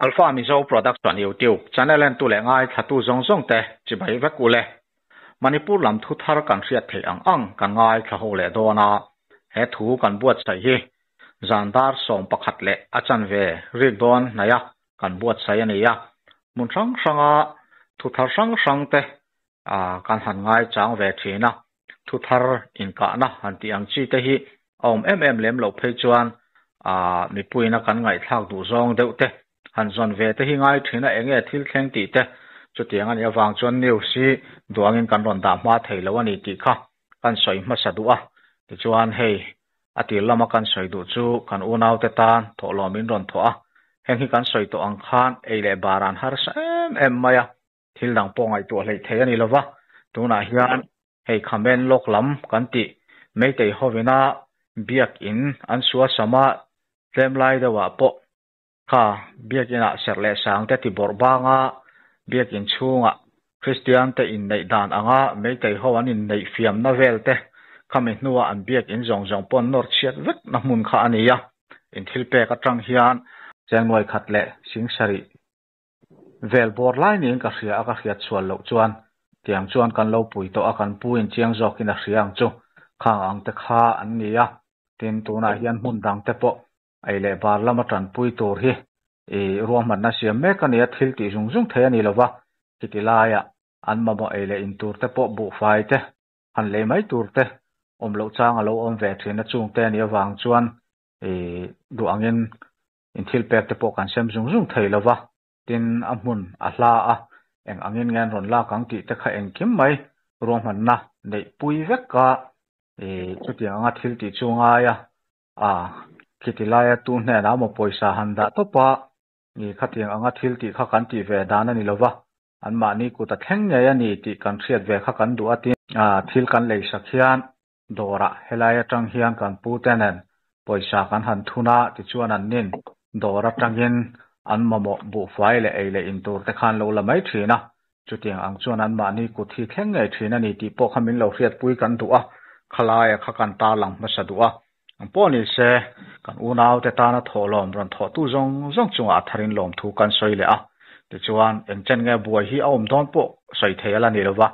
Alpha Mizo Production YouTube channel entu leh ngaithlatu zawng zawng te chibai vek ule. Manipur lam thu thar kan hriat theih ang ang kan ngaithla ho leh dawn a, he thu kan buatsaih hi zan dar 11 leh a chanve rik dawn hnaih a kan buatsaih a ni a, hmun hrang hranga thu thar hrang hrang te kan han ngaichang ve thin a, thu thar inkahna han tih ang chi te hi a awm em em lem loh phei chuan mipuiin a kan ngaihthlak duh zawng deuh te han zawn ve te hi ngai thin a, enge thil thleng tih te chutiang a nih avang chuan news hi duangin kan rawn dah hma thei lo a ni tih kha kan sawi hmasa duh a, tichuan hei a tir lama kan sawi duh chu kan unaute tan thawhlawm in rawn thawh a, heng hi kan sawi tawh ang khan ei leh bar an harsa em em mai a, thil dang pawh ngaihtuah hleih thei a ni lova, tunah hian hei khamen lawk lam kan tih Meitei hovina biakin an suasam a, tlem lai deuhah pawh kha biakinah serh leh sang te ti bawrh banga biakin chhungah Kristian te inneih dan anga Meitei ho an inneih fiamna vel te khami hnuah an biakin zawng zawng pawh an nawr chhiat vek na hmun kha a ni a, in thil pek atang hian cheng nuai khat leh sing sarih vel bawr lai niin ka hria a, ka hriat chhual loh chuan tiang chuan kan lo pui tawh a, kan pu in chiang zawkin a hria ang chu khang ang te kha an ni a, tin tunah hian hmun dang te pawh ei leh bar lama tanpui tur hi i ruahmanna siam mek a ni a, thil tih zung zung thei a ni lova, khiti laiah an mamawh ei leh in tur te pawh buhfai te han lei mai tur te awm loh chang a lo awm ve thin a, chung te a nih avang chuan i duh angin in thil pek te pawh kan sem zung zung thei lova, tin a hmun a hla a, eng angin nge an rawn lak ang tih te kha engkim mai ruahmanna neih pui vek a, i chutiang anga thil tih chu ngai a, a khiti laia tu hnenah maw pawisa han dah tawp a, i khatiang anga thil tih kha kan tih ve dan a ni lova, anmahni kut a thleng ngei a ni tih kan hriat ve kha kan duh a tin thil kan lei sak hian dawrah helai atang hian kan pu te nen pawisa kan han thun a, tichuan an nin dawr atangin an mamawh buhfai leh ei leh in tur te khan lo la mai thin a, chutiang ang chuan anmahni kut hi thleng ngei thin a ni tih pawh kha min lo hriatpui kan duh a, khalaia kha kan tarlang hmasa duh a, ang pawh ni se kan unau te tana thawhlawm rawn thawhtu zawng zawng chungah a tharin lawmthu kan sawi leh a, tichuan engchen nge buai hi a awm dawn pawh sawi thei a la ni lova.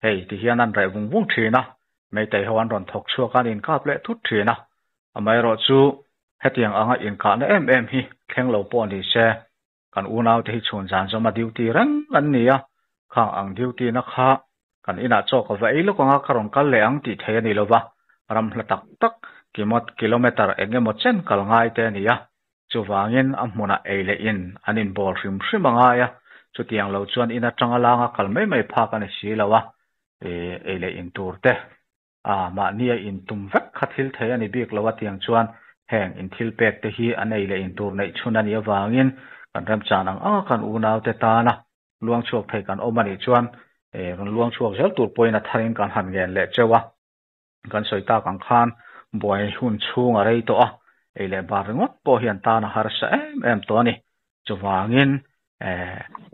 Hei ti hian an reh vung vung thin a, Meitei ho an rawn thawk chhuak a, an inkap leh thut thin a. Amaherawh chu hetiang anga inkahna em em hi thleng lo pawh ni se, kan unaute hi chhun zan zawma duty reng an ni a, khang ang duty na kha kan inah chaw ka va ei lawk anga ka rawn kal leh ang tih thei a ni lova, ram hla tak tak kimawt kilometer eng emaw chen kal ngai te a ni a, Chuvangin a hmunah ei leh in an inbawl hrim hrim a ngai a, chutiang lo chuan in atanga langa kal mai mai phak a ni si lo a, ei leh in tur te a mahnia in tum vek kha thil thei a ni bik lo a, tiang chuan heng in thil pek te hi an ei leh in tur neih chhun a nih avangin kan remchan ang anga kan unaute tana luang chhuak thei kan awm a nih chuan rawn luang chhuak zel tur pawhin a tharin kan han ngen leh cheu a. Kan sawi tak ang khan buai hun chhung a rei tawh a, ei leh bar ringawt pawh hian tan a harsa em em tawh a ni. Chuvangin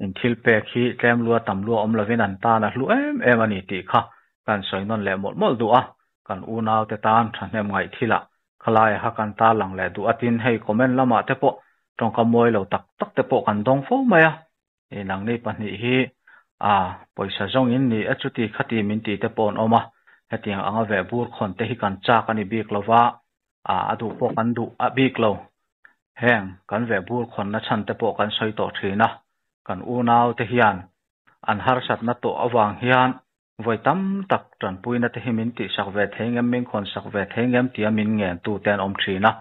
in thil pek hi tlem lua tam lua awm lovin an tan a hlu em em a ni tih kha kan sawi nawn leh mawlh mawlh duh a, kan unaute tan thahnem ngaih thilah khalaia kha kan tarlang leh duh a tin hei comment lamah te pawh tawngka mawi lo tak tak te pawh kan dawng fo mai a. Nangni pahnih hi a pawisa zawng in ni e chuti khati min ti te pawh an awm a, hetiang anga veh bur khawn te hi kan chak a ni bik lo va, a duh pawh kan duh a bik lo. Heng kan veh bur khawn na chhan te pawh kan sawi tawh thin a, kan unau te hian an harsatna tawh avang hian vawi tam tak tanpuina te hi min tihsak ve thei ngem, min khawn sak ve thei ngem tia min ngen tu te an awm thin a,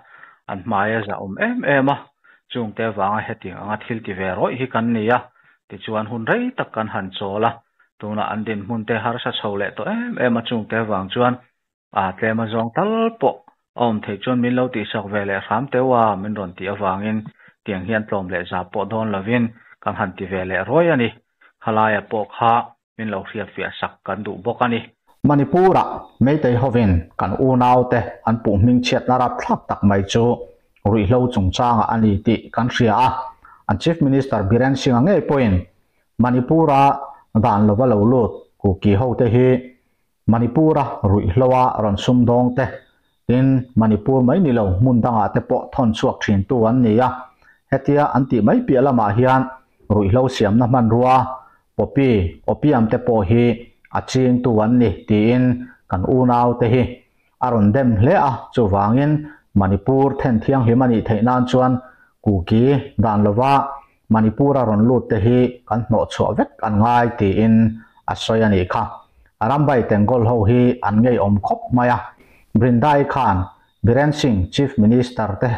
an hmai a zah awm em em a, chungte avanga hetiang anga thil ti ve rawih hi kan ni a, tichuan hun rei tak kan han chawl a, tunah an dinhmun te harsa chho leh tawh em em a, chungte avang chuan a tlem a zawng tal pawh a awm theih chuan min lo tihsak ve leh hram teuh a, min rawn tih avangin tiang hian tlawm leh zah pawh dawn lovin kan han ti ve leh rawih a ni, khalaia pawh kha min lo hriatfiah sak kan duh bawk a ni. Manipur-ah Meitei hovin kan unaute an puh hmingchhiatna rapthlak tak mai chu ruihhlo chungchangah a ni tih kan hria a, an Chief Minister Biren Singh-a ngei pawhin Manipur-a dan lova lo lut Kuki hote hi Manipur-a ruihhloa rawn sumdawng te, tin Manipur mai ni lo hmun dangah te pawh thawn chhuak thintu an ni a. Hetia an tih mai piah lamah hian ruihhlo siamna hmanrua poppy, opium te pawh hi a chingtu an ni tiin kan unaute hi a rawn dem hle a. Chuvangin Manipur then thianghlim a nih theih nan chuan Kuki dan lova Manipur-a rawn lut te hi kan hnawhchhuah vek an ngai tiin a sawi a nih kha. Arambai Tengol ho hi an ngeiawm khawp mai a. Brindai khan Biren Singh Chief Minister te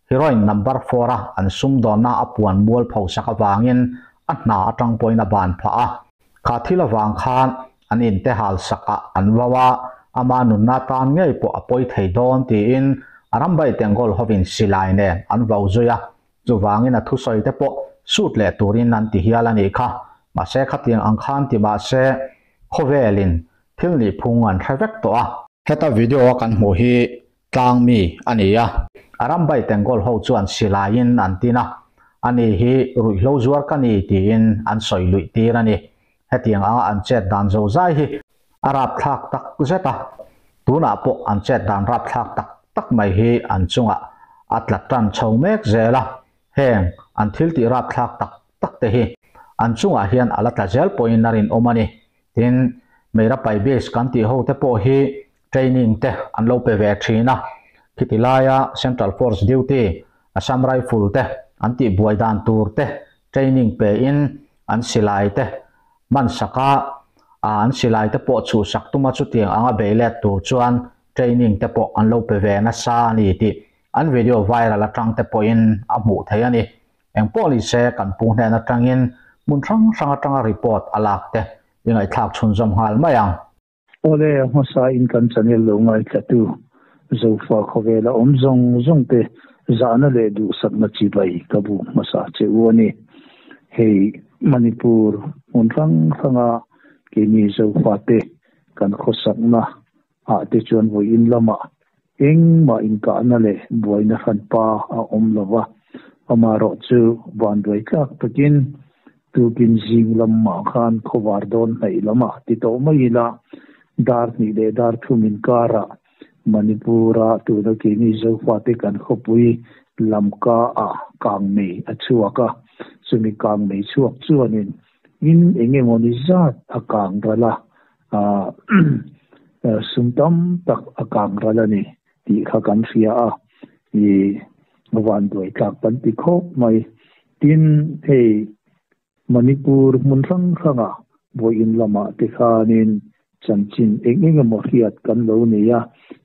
heroine number four-a an sumdawnna a puan mual pho sak avangin a hna atang pawhin a ban phah a. Kha thil avang khan an inte hal sakah an vau a, ama nunna tan ngei pawh a pawi thei dawn tiin Arambai Tengol hovin silai nen an vau zui a. Chuvangin a thusawi te pawh sut leh turin an ti hial a nih kha. Mahse khatiang ang khan ti mahse khawvelin thil nih phung an hre vek tawh a. Heta video a kan hmuh hi tlang mi a ni a. Arambai Tengol ho chuan silaiin an tin a, ani hi ruihhlo zuar ka ni tiin an sawi luih tir a ni. Hetiang anga an chet dan zozai hi a rapthlak tak zet a, tunah pawh an chet dan rapthlak tak tak mai hi an chungah a tla tan chho mek zel a, heng an thil tih rapthlak tak tak te hi an chungah hian a la tla zel pawhin a rinawm a ni. Tin, Meira Pai Base kan tih ho te pawh hi training te an lo pe ve thin a, khiti laia Central Force Duty, Assam Rifle te an tih buai dan tur te training pe in an silai te man sak a, an silai te pawh chhuhsak tuma chutiang anga bei let tur chuan training te pawh an lo pe ve nasa a ni tih an video viral atang te pawhin a hmuh theih a ni. Engpawh ni se kan pu hnen atangin hmun hrang hrang atanga report a lak te i ngaihthlak chhunzawm nghal mai ang. Awle, hmasa in kan channel lo ngaithlatu Zofa khawvela awm zawng zawng te zahna leh duhsakna chibai ka buk hmasa che u a ni. Hei Manipur hmun hrang hranga keini Zofa te kan khawsakna ah te chuan vawiin lamah engmah inkahna leh buaina hranpa a awm lo va, amaherawh chu vanduai tlak takin tukin zing lamah khan khawvar dawn hnaih lamah ti tawh mai ila dar hnih leh dar thum inkarah Manipur-a tuna keini Zofate kan khawpui Lamka ah kangmei a chhuak a, chumi kangmei chhuak chuanin in eng emawni zat a kang ral a, sum tam tak a kang ral a ni tih kha kan hria a, i vanduai tlak kan ti khawp mai. Tin, hei Manipur hmun hrang hranga vawiin lamah te khanin chanchin eng eng emaw hriat kan lo nei a,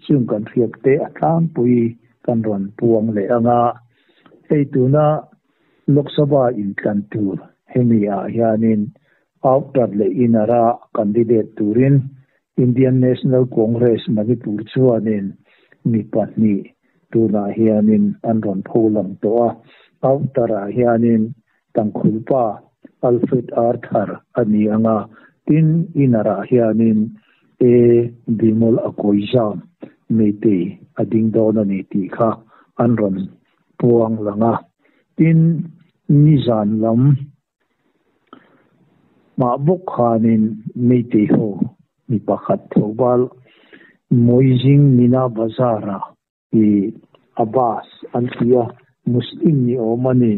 chung kan hriat te a tlangpui kan rawn puang leh ang a. Hei tuna Lok Sabha intlan tur hemi ah hianin Outer leh Inner-a candidate turin Indian National Congress Manipur chuanin mi pahnih tunah hianin an rawn pholang tawh a. Outer-ah hianin Tangkhulpa Alfred Arthur a ni ang a, tin Inner-ah hianin A. Bimol Akoijam Meitei a ding dawn a ni tih kha an rawn puang lang a. Tin, nizan lam mah bawk khanin Meitei ho mi pakhat Thoubal Moizing Mina Bazar-ah i Abbas an ti a, Muslim ni awm a ni.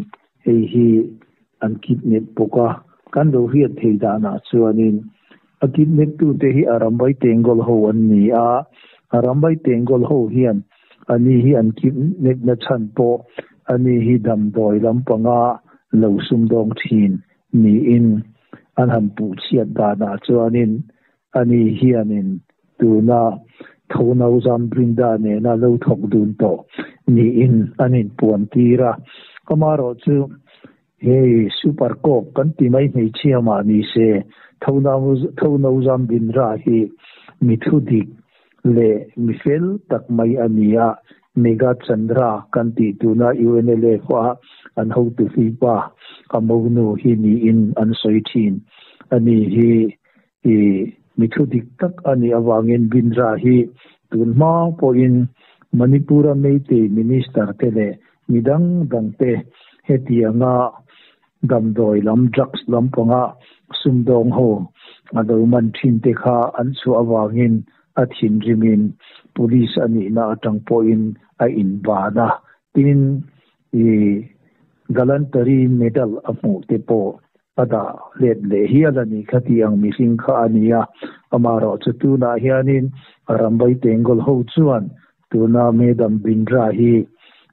Hei hi an kidnap bawk a, kan lo hriat thei danah chuanin a kidnap tute hi Arambai Tengol ho an ni a, Arambai Tengol ho hian ani hi an kidnap na chhan pawh ani hi damdawi lampanga lo sumdawng thin niin an han puh chhiat danah chuanin Ani hianin tuna Tho Zam Brinda nena lo thawk dun tawh niin an inpuan tir a. Amaherawh chu hei super cop kan ti mai hmeichhia mah ni se Tho Zam Bindra hi mi thu dik leh mi fel tak mai a ni a, Megha Chandra kan tih tuna UNLA khua an hotu hlipa a monu hi niin an sawi thin. Ani hi I mi thu dik tak a nih avangin Bindra hi tun hma pawhin Manipur-a Meitei Minister te leh mi dang dang te hetianga damdawi lam, drugs lampanga sumdawng ho a lo man thin te kha an chhuah avangin a thinrimin Police a nihna atang pawhin a inban a. Tin, i. Gallantry Medal a hmuh te pawh a dah let leh hial a ni kha tih ang mihring kha a ni a. Amaherawhchu tunah hianin Rambai Tengol ho chuan tuna Madam Bindra hi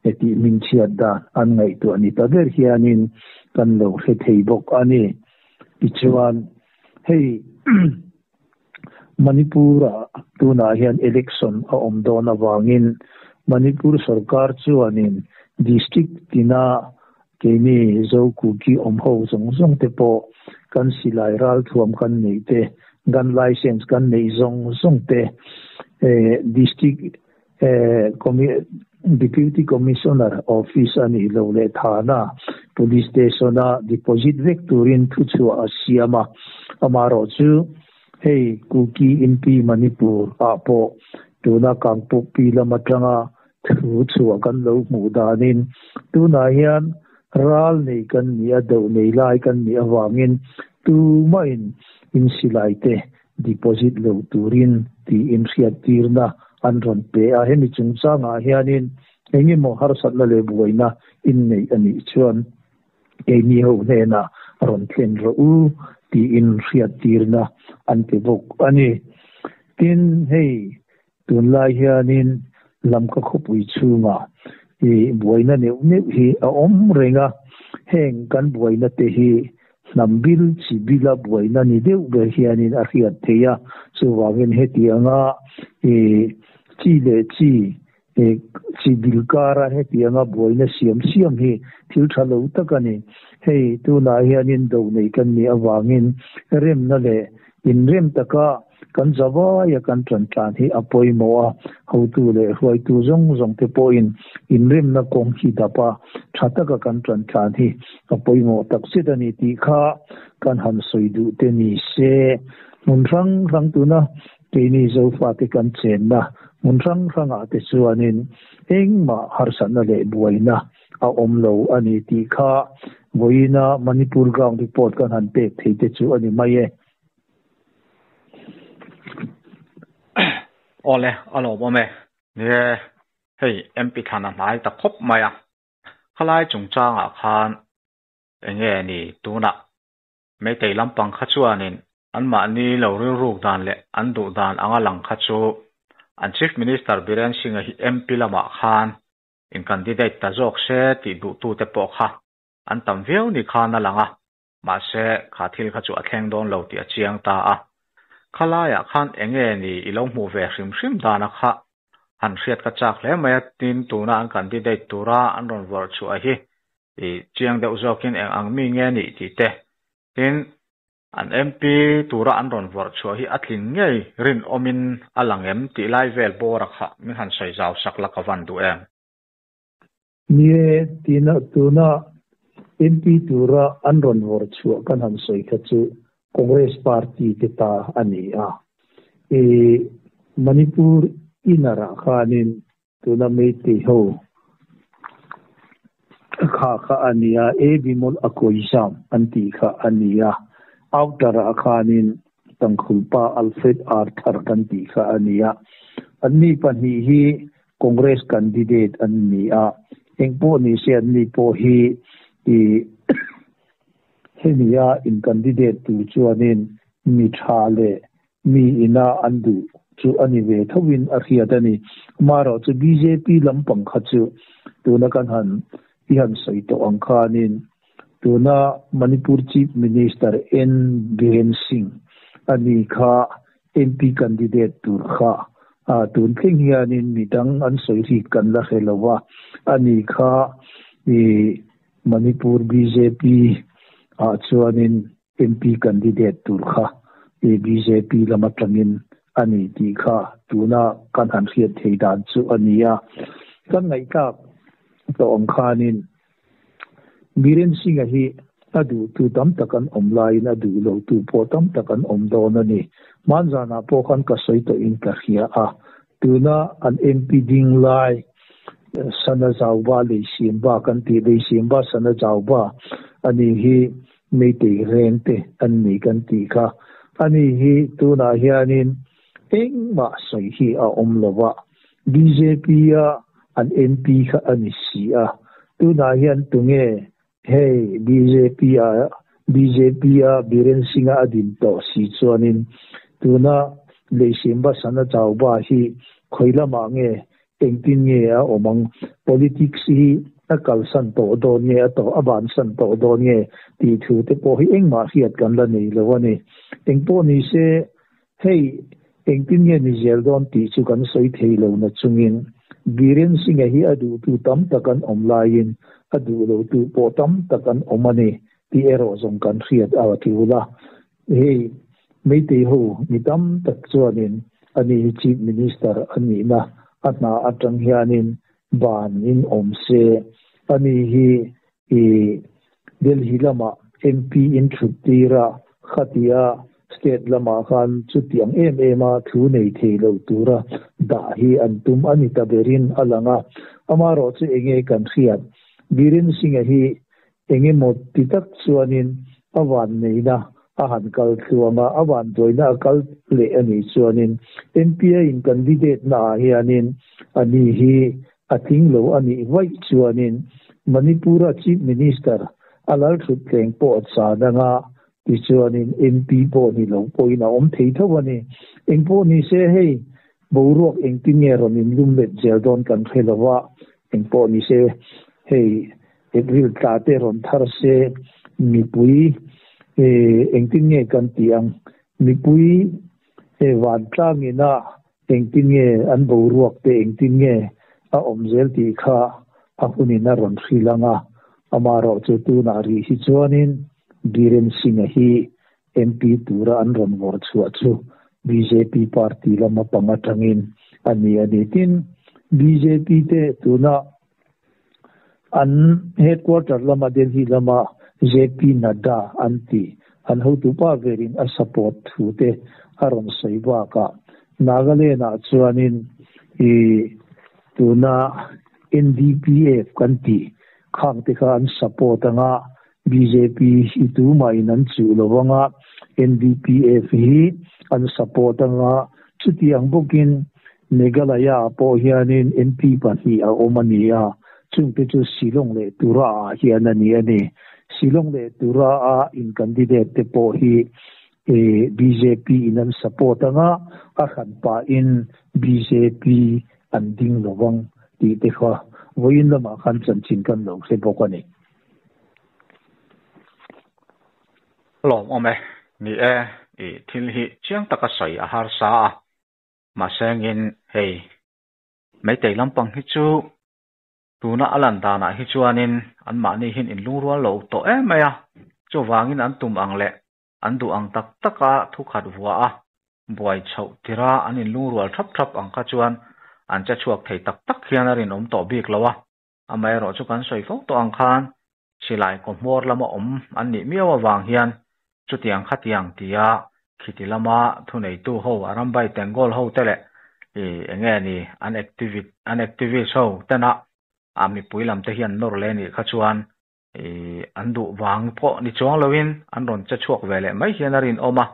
hetih hmingchhiat dan an ngaihtuah ni ta ber hianin kan lo hre thei bawk a ni. Tichuan hei Manipur-ah tunah hian election a awm dawn avangin Manipur sorkar chuanin district tina keini Zo Kuki awm ho zawng zawng te pawh kan silai ralthuam kan neih te, gun license kan neih zawng zawng te district Deputy Commissioner Office a nih loh leh thana Police Station-a deposit vek turin thuchhuah a siam a. Amaherawhchu, hei Kuki Inpi Manipur ah pawh tuna Kangpokpi lam atanga thuchhuah kan lo hmuh danin tunah hian ral nei kan ni a, deuh nei lai kan nih avangin tumahin insilai te deposit lo turin tiin hriattirna an rawn pe a. Hemi chungchangah hianin eng emaw harsatna leh buaina inneih a nih chuan keini ho hnenah rawn thlen rawh u tiin hriattirna an pe bawk a ni. Tin, hei tunlai hianin Lamka khawpui chhungah i buaina neuh neuh hi a awm reng a, heng kan buaina te hi hnam bil chi bila buaina ni deuh ber hianin a hriat theih a, chuvangin hetianga i chi leh chi i chi bil kara hetianga buaina siam siam hi thil tha lo tak a ni. Hei tunah hianin do nei kan nih avangin remna leh Inrem taka kan zavaia kan ṭan tlan hi a pawimawh a, hotu leh hruaitu zawng zawng te pawhin inremna kawng hi dap a, ṭha taka kan ṭan tlan hi a pawimawh takzet a ni tih kha kan han sawi duh te ni se. Hmun hrang hrang tuna keini Zofate kan chenna hmun hrang hrangah te chuanin engmah harsatna leh buaina a awm lo a ni tih kha vawiina Manipur ground report kan han pek thei te chu a ni mai e. Awle, a lawmawm e. Nie, hei MP thlan a hnai ta khawp mai a. Khalai chungchangah khan enge ni tunah Meitei lampang kha chuanin anmahni lo rilruk dan leh an duh dan anga lang kha chu an Chief Minister Biren Singh-a hi MP lamah khan In candidate ta zawk se tih duhtute pawh kha an tam viau ni khan a lang a, mahse kha thil kha chu a thleng dawn lo tih a chiang ta a. Khalaiah khan enge ni i lo hmuh ve hrim hrim dana kha han hriat ka chak hle mai a, tin tuna an candidate tura an rawn vawrh chhuah hi i chiang deuh zawkin eng ang mi nge nih tih te, tin An MP tura an rawn vawrh chhuah hi a tlin ngei rinawmin a lang em tih lai vel bawra kha min han sawi zau sak la ka van duh em? Nie, tina tuna MP tura an rawn vawrh chhuah kan han sawi kha chu Congress party te ta a ni a. I Manipur inner ah khanin Tuna Meitei ho kha kha a nia, A Bimol a Koizam an tih kha a nia. Outer ah khanin Tangkhulpa Alfred Arthur kan tih kha a nia. Anni pahnih hi Congress candidate an ni a, engpawh ni se anni pawh hi i hemi a in candidate tur chuanin mi tha leh Mi ina an duh chu a ni ve thovin a hriat a ni. Amaherawhchu bjp lampang kha chu tuna kan han i han sawi tawh ang khanin tuna Manipur Chief Minister N Biren Singh a ni kha MP candidate tur kha tun thleng hianin midang an sawi rik kan la hre lo va, a ni kha i Manipur bjp ah chuanin MP candidate tur kha bjp lam atangin a ni tih kha tuna kan han hriat thei dan chu a ni a. Kan ngaihtlak tawh ang khanin Biren Singh-a hi a duhtu tam tak an awm laiin a duh lotu pawh tam tak an awm dawn a ni. Hmanzanah pawh khan ka sawi tawhin ka hria a, tuna an MP ding lai Sana Zauba Leisiamba kan tih Leisiamba Sana Zauba a ni hi Meitei reng te an ni kan tih kha. Ani hi tunah hianin engmah sawi hi a awm lo va, bjp a an MP kha a ni si a, tunah hian tunge Hei bjp a bjp a Biren Singh-a a din tawh si chuanin tuna Leisemba Sana Chauba hi khawi lamah nge engtin nge a awm ang? Politics hi a kalsan tawh dawn nge a tawh a bansan tawh dawn nge tih thu te pawh hi engmah hriat kan la nei lo a ni. Engpawh ni se hei engtin nge ni zel dawn tih chu kan sawi thei lo na chungin Biren Singh-a hi a duhtu tam tak an awm laiin a duh lotu pawh tam tak an awm a ni tih erawh zawng kan hriat a tul a. Hei Meitei ho mi tam tak chuanin ani hi Chief Minister a nihna a hna atang hianin ban in awm se, ani hi i Delhi lamah MP in thut tir a, khatia state lamah khan chutiang em em a thu nei thei lo tura dah hi an tum a ni ta berin a lang a. Amaherawh chu enge kan hriat? Biren Singh-a hi engemaw ti tak chuanin a vanneihna a han kal tluang a, a vanduaina a kal leh a nih chuanin MPA in candidate naah hianin ani hi A tling lo a nih vaih chuanin Manipur-a Chief Minister a lal thutthleng pawh a chan anga tichuanin MP pawh ni lo pawhin a awm thei tho a ni. Engpawh ni se hei boruak engtin nge rawn inlum let zel dawn kan hre lo a, engpawh ni se hei April tla te rawn thar se mipui engtin nge kan tih ang mipui vantlangina Engtin nge an boruak te engtin nge a awm zel tih kha a hunin a rawn hrilh ang a, amaherawh chu tunah rih hi chuanin Biren Singh-a hi MP tura an rawn vawrh chhuah chu bjp party lama pang atangin a ni a ni. Tin, bjp te tuna an headquarter lama Delhi lama JP Nadda an ti an hotupa verin a support thu te a rawn sawi bakah Nagaland ah chuanin i tuna NDPF kan tih khang te kha an support anga bjp hi tumahin an chuh lo anga NDPF hi an support anga chutiang bawkin Meghalaya ah pawh hianin MP pahnih a awm a ni a, chungte chu Shillong leh Tura ah hian a ni a ni. Shillong leh Tura a in candidate te pawh hi bjp in an support anga a hran pahin bjp an ding lo vang tih te kha vawiin lamah khan chanchin kan lo hre bawk a ni. Lawm awm e, ni e, i thil hi chiang taka sawi a harsa a, mahsengin hei Meitei lampang hi chu tuna a lan danah hi chuanin anmahni hian inlungrual lo tawh em mai a, chuvangin an tum ang leh an duh ang tak taka thu khat vua a, buai chhoh tira an inlungrual thap thap ang kha chuan an che chhuak thei tak tak hian a rinawm tawh bik lo a. Amaherawh chu kan sawi fo tawh ang khan silai kaw hmawr lama awm an nih miau avang hian chutiang khatiang tia khiti lama thuneitu ho a rambai Tengol ho te leh i enge ni an activit an activist ho tena a mipui lam te hian nawr leh nih kha chuan i an duh vang pawh ni chuang loin an rawn che chhuak ve leh mai hian a rinawm a,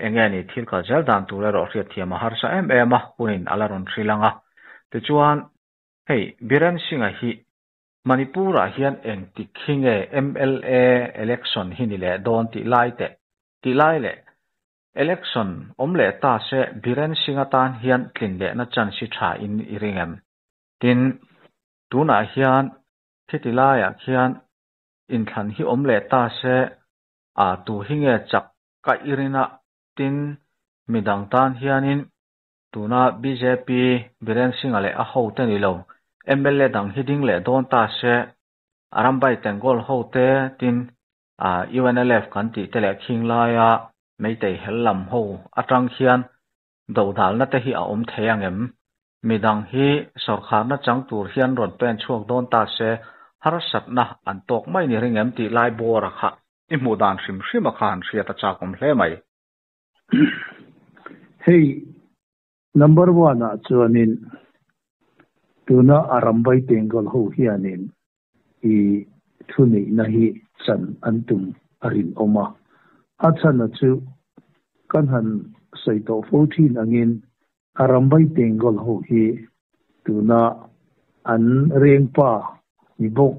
enge ni thil kal zel dan tur erawh hriatthiam a harsa em em a, hunin a la rawn hrilh ang a. Tichuan. Hei, Biren Singh-a hi Manipur-ah hian engtik hi nge mla election hi ni leh dawn tih lai teh tih lai leh election awm leh ta se Biren Singh-a tan hian tlin lehna chance hi tha in i ring em? Tin, tunah hian khiti laiah khian inthlan hi awm leh ta se a tu hi nge chak ka i rin a? Tin, midang tan hianin Tuna bjp Biren Singh-a leh a hote ni lo, mla dang hi ding leh dawn ta se, Arambai Tengol hote tin UNLF kan tih te leh khing laia Meitei hel lam ho atang hian dodalna te hi a awm thei ang em? Midang hi sawrkharna chang tur hian rawn pen chhuak dawn ta se, harsatna an tawk mai ni ring em tih lai bawra kha i hmuh dan hrim hrim a kha han hriat a chak awm hle mai. Hei number one ah chuanin tuna a rambai Bengal ho hianin i thuneihna hi chan an tum a rinawm a. A chhana chu kan han sawi tawh fo thin angin a rambai Bengal ho hi tuna an rengpa ni bawk.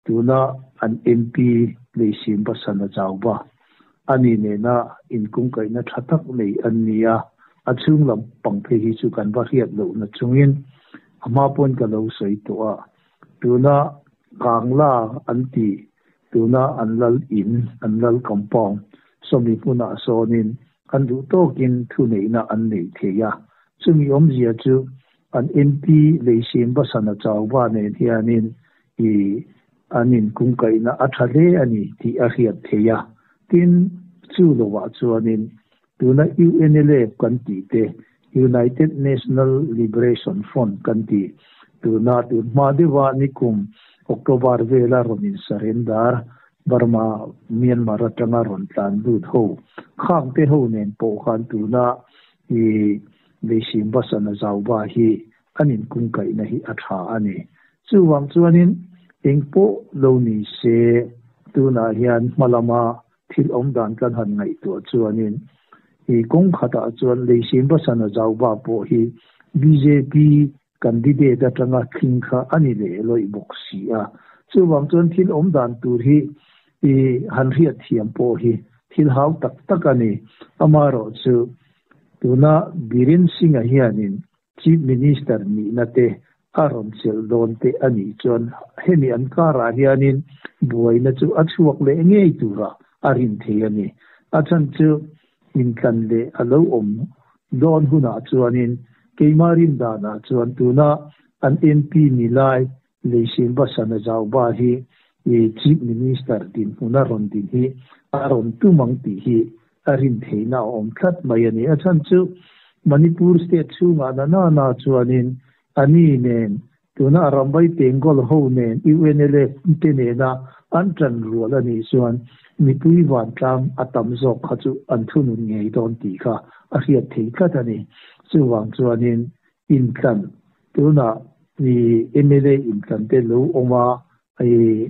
Tuna an MP Leisim Basana Chauba ani nena inkungkaihna tha tak nei an ni a, a chhung lam pang phei hi chu kan va hriat lohna chungin a hma pawn ka lo sawi tawh a. Tuna Kangla an ti, tuna an lal in, an lal compound sawmi hmunah sawnin an duh tawkin thuneihna an nei thei a. Chumi awmzia chu an MP Leisim Basana Chauba nen hianin i an inkungkaihna a tha hle a ni tih a hriat theih a. Tin, chu lovah chuanin tuna UNLF kan tih te, United National Liberation Front kan tih, tuna tun hma deuha nikum October vela rawn insarendar Burma, Myanmar atanga rawn tlan lut ho, khang te ho nen pawh khan tuna i Leisim Basana Zauba hi an inkungkaihna hi a tha a ni. Chuvang chuanin engpawh lo ni se tunah hian hma lama thil awm dan kan han ngaihtuah chuanin i kawng khatah chuan Leisim Basana Zauba pawh hi bjp candidate atanga tling kha a ni leh lawih bawk si a. Chuvang chuan thil awm dan tur hi i han hriat thiam pawh hi thil hau tak tak a ni. Amaherawhchu tuna Biren Singh-a hianin Chief Minister nihna te a rawn chelh dawn te a nih chuan hemi an karah hianin buaina chu a chhuak leh ngei tura a rin thei a ni. A chhan chu intlan leh a lo awm dawn hunah chuanin keimah rin danah chuan tuna an MP ni lai Leisim Basana Zauba hi Chief Minister dinhmun a rawn din hi a rawn tum ang tih hi a rin theihna a awm tlat mai a ni. A chhan chu Manipur state chhungah na na na chuanin a ni nen tuna a Rambai Tengol ho nen UNLF te nena an tan rual a nih chuan mipui vantlang a tam zawk kha chu an thunun ngei dawn tih kha a hriat thei tlat a ni. Chuvang chuanin intlan tunah i mla intlan te lo awm a i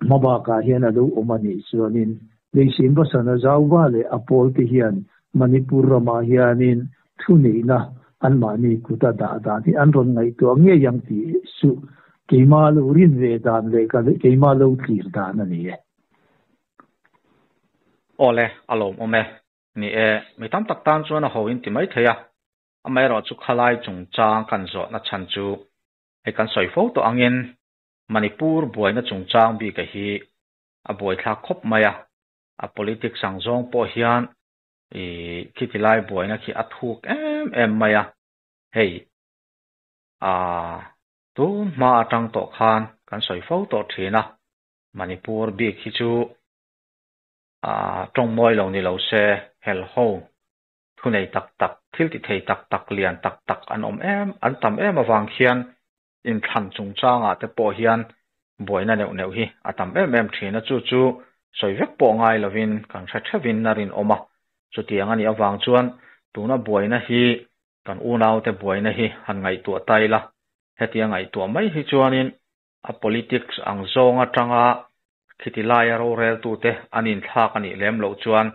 hma bakah hian a lo awm a nih chuanin Leisim Basana Zauva leh a pawl te hian Manipur ramah hianin thuneihna anmahni kuta dah dan hi an rawn ngaihtuah ngei ang tih chu keimah lo rin ve dan leh keimah lo tlir dan a ni e. Awle, a lawmawm e. Ni e, mi tam tak tan chuan a ho in ti mai thei a, amaherawhchu khalai chungchang kan zawhna chhan chu hei kan sawi fo tawh angin Manipur buaina chungchang bika hi a buaithlak khawp mai a, a politics ang zawng pawh hian i khiti lai buaina khi a thuk em em mai a, hei ah tun hma atang tawh khan kan sawi fo tawh thin a, Manipur bik hi chu ah tawng mawi lo ni lo se hel ho thunei tak tak, thil ti thei tak tak, lian tak tak an awm em, an tam em avang khian inthlan chungchangah te pawh hian buaina neuh neuh hi a tam em em thin a, chu chu sawi vek pawh ngai lovin kan hre theuhin a rinawm a. Chutiang a nih avang chuan tuna buaina hi kan unaute buaina hi han ngaihtuah ta ila, hetia ngaihtuah mai hi chuanin a politics ang zawng atanga khiti laia roreltute an inthlak a nih lem loh chuan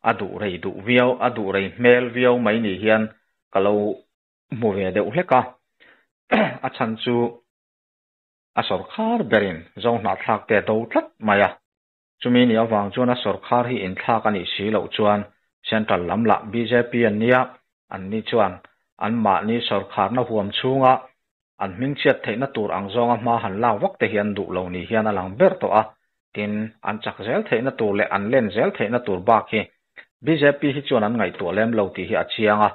a duh rei duh viau, a duh rei hmel viau mai ni hian ka lo hmu ve deuh hlek a, a chhan chu a sawrkhar berin Zohnahthlak te a do tlat mai a, chumi nih avang chuan a sawrkhar hi inthlak a nih si loh chuan Central lam lah bjp an nia, anni chuan anmahni sawrkharna huam chhunga an hmingchhiat theihna tur ang zawnga hma han lak vak te hi an duh lo ni hian a lang ber tawh a, tin an chak zel theihna tur leh an len zel theihna tur bak hi bjp hi chuan an ngaihtuah lem lo tih hi a chiang a,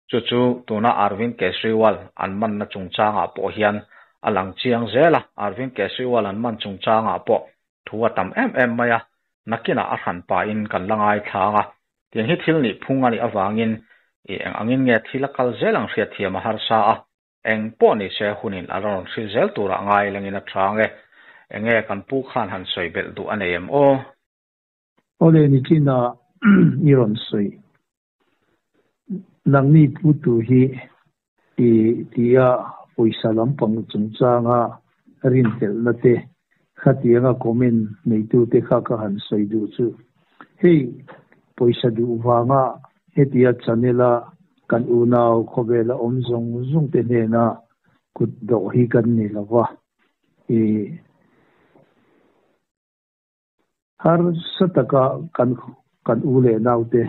Chu chu tuna Arvind Kejriwal an manna chungchangah pawh hian a lang chiang zel a, Arvind Kejriwal an man chungchangah pawh thu a tam em em mai a, nakinah a hran pahin kan la ngaithlang a. Tiang hi thil nih phung a nih avangin i eng angin nge thil a kal zel ang hriatthiam a harsa a, eng pawh ni se hunin a rawn hril zel turah ngai lengin a chang e. Enge kan pu khan han sawi belh duh a nei em aw? Awle nichina i rawn sawi. Nangni putu hi i tia pawisa lampang chungchanga rinhlelhna te khatianga comment neitute kha ka han sawi duh chu. Hei pawisa duh vanga hetia channel a kan unau khawvela awm zawng zawng te hnena kut dawh hi kan ni lova. I harsa taka kan kan u leh naute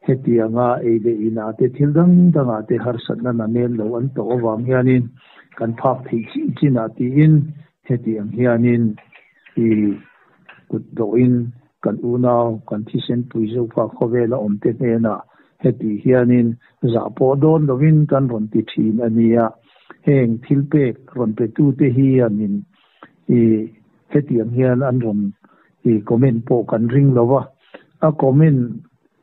hetianga ei leh inah te thil dang dangah te harsatna namen lo an tawh avang hianin kan phak theih chin chinah tiin hetiang hianin i kut dawhin kan unau kan thisen pui zofa khawvela awm te hnenah heti hianin zah pawh dawn lovin kan rawn ti thin a nia. Heng thil pek rawn pe tu te hianin i hetiang hian an rawn i comment pawh kan ring lova. A comment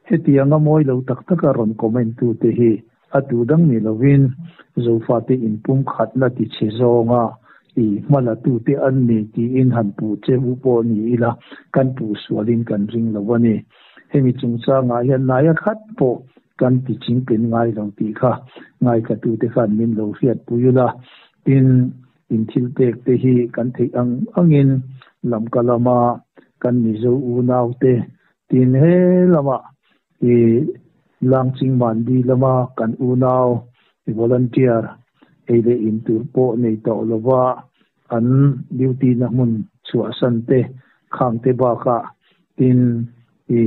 hetianga mawi lo tak taka rawn comment tu te hi a tu dang ni lovin Zofate inpumkhatna ti chhe zawnga i hmala tu te an ni tiin han puh che u pawh ni ila kan puh sualin kan ring lo a ni. Hemi chungchangah hian naia khat pawh kan ti chingpen ngai lo tih kha ngaithlatute khan min lo hriatpui ula. Tin, in thil pek te hi kan theih ang angin lamka lama kan Mizo unaute tin he lama i Langching Mandi lama kan unau i volunteer ei leh in tur pawh nei tawh lova an duty na hmun chhuahsan te khang te bakah tin i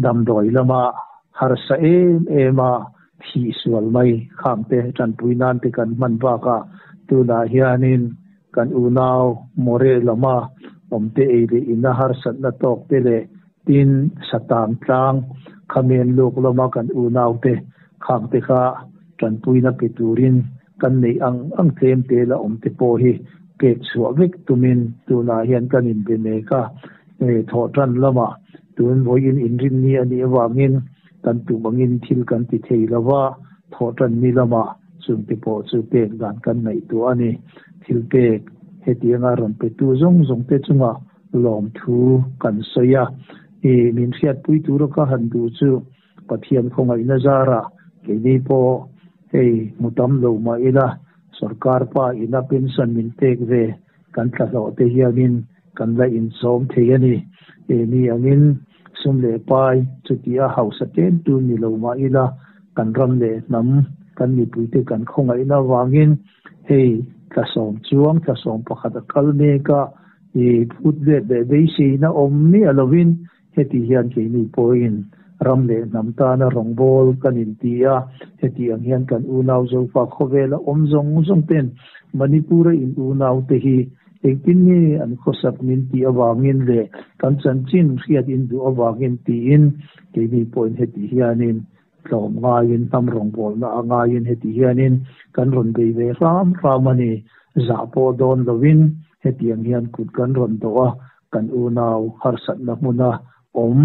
damdawi lama harsa em em a thih sual mai khang te tanpui nan te kan hman bakah tunah hianin kan unau More lama awm te ei leh ina harsatna tawk te leh tin Satang tlang Khamen luk lama kan unau te khang te kha tanpuina pe turin kan neih ang ang tlem te la awm te pawh hi pek chhuah vek tumin tunah hian kan inbe mek a. Thawhtan lamah tun vawiin inrinni a nih avangin kan tum angin thil kan ti thei lo va, thawhtan ni lamah chungte pawh chu pek dan kan ngaihtuah a ni. Thil pek hetianga rawn petu zawng zawngte chungah lawmthu kan sawi a. Min hriatpui tura ka han duh chu Pathian khawngaihna zarah keini pawh hei hmu tam lo mah ila sorkar pa ina pension min pek ve kan thlahlawh te hianin kan la inchawm thei a ni. Emi angin sum leh pai chuti a hausa tlem tur ni lo mah ila kan ram leh hnam kan mipuite kan khawngaihna avangin hei tlasawm chuang tlasawm pakhat a kal mek a, i phut let leh beiseina awm miah lovin Heti hian keini pawhin ram leh hnam tana rawngbâwl kan inti a, heti ang hian kan unau Zofa khawvela awm zawng zawng ten Manipur-a in unaute hi engtin nge an khawsak min tih avangin leh kan chanchin hriat in duh avangin tiin keini pawhin heti hianin tlawm ngaiin hnam rawngbawlna a ngaiin heti hianin kan rawn bei ve hram hram a ni. Zah pawh dawn lovin hetiang hian kut kan rawn dawh a, kan unau harsatna hmuna awm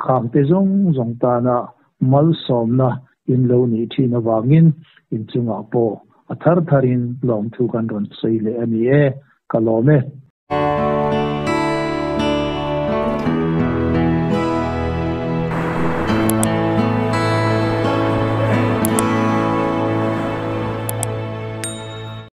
khangte zawng zawng tana malsawmna in lo nih thin avangin inchungah pawh a thar tharin lawmthu kan rawn sawi leh a ni e, ka lawm e.